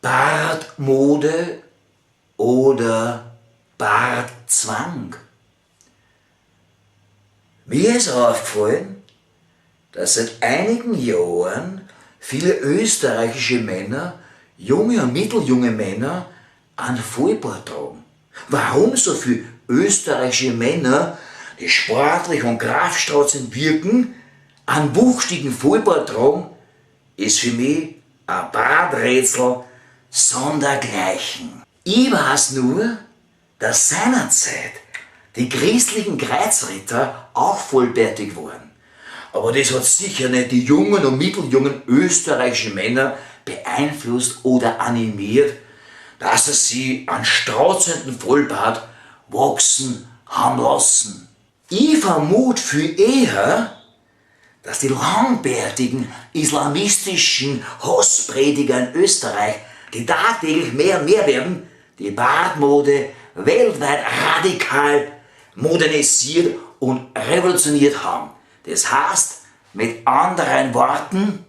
Bartmode oder Bartzwang? Mir ist aufgefallen, dass seit einigen Jahren viele österreichische Männer, junge und mitteljunge Männer, einen Vollbart tragen. Warum so viele österreichische Männer, die sportlich und kraftstrotzend wirken, einen wuchtigen Vollbart tragen, ist für mich ein Barträtsel sondergleichen. Ich weiß nur, dass seinerzeit die christlichen Kreuzritter auch vollbärtig waren. Aber das hat sicher nicht die jungen und mitteljungen österreichischen Männer beeinflusst oder animiert, dass sie sich einen strauzenden Vollbart wachsen haben lassen. Ich vermute viel eher, dass die langbärtigen islamistischen Hassprediger in Österreich, die tagtäglich mehr und mehr werden, die Bartmode weltweit radikal modernisiert und revolutioniert haben. Das heißt, mit anderen Worten,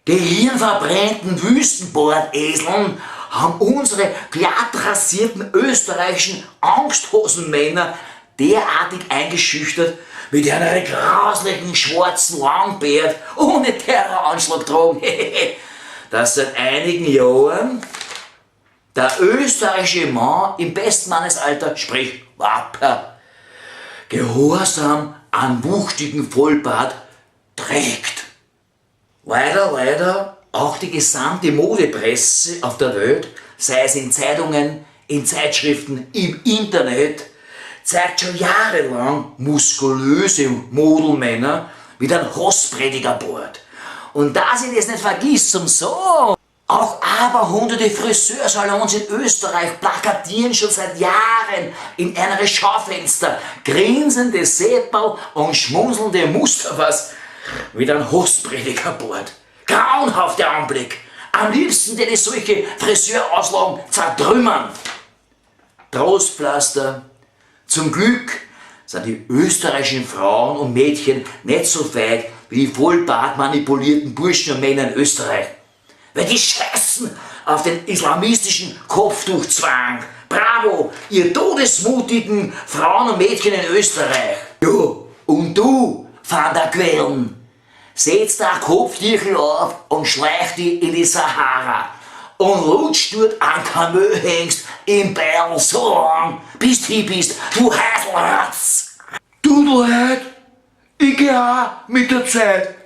die hirnverbrannten Wüstenbarteseln haben unsere glatt rasierten österreichischen Angsthosenmänner derartig eingeschüchtert mit einer grauslichen schwarzen Langbart ohne Terroranschlag tragen, dass seit einigen Jahren der österreichische Mann im besten Mannesalter, sprich Wapper, Gehorsam an wuchtigen Vollbart trägt. Leider, leider, auch die gesamte Modepresse auf der Welt, sei es in Zeitungen, in Zeitschriften, im Internet, zeigt schon jahrelang muskulöse Modelmänner mit einem Hasspredigerbart. Und da ich das nicht vergiss zum Sagen, auch aberhunderte Friseursalons in Österreich plakatieren schon seit Jahren in ihre Schaufenster grinsende Seppel und schmunzelnde Mustafas mit einem Hasspredigerbart. Grauenhafter Anblick. Am liebsten tät ich solche Friseurauslagen zertrümmern. Trostpflaster. Zum Glück sind die österreichischen Frauen und Mädchen nicht so feig wie die vollbart manipulierten Burschen und Männer in Österreich. Weil die scheißen auf den islamistischen Kopftuchzwang. Bravo, ihr todesmutigen Frauen und Mädchen in Österreich. Ja, und du, Van der Quellen, setz da Kopftüchel auf und schleich dich in die Sahara. Und lutsch dort an Kamelhengst im Beil so lang, bis du hin bist, du Heiselratz. Du Leid, ich geh auch mit der Zeit.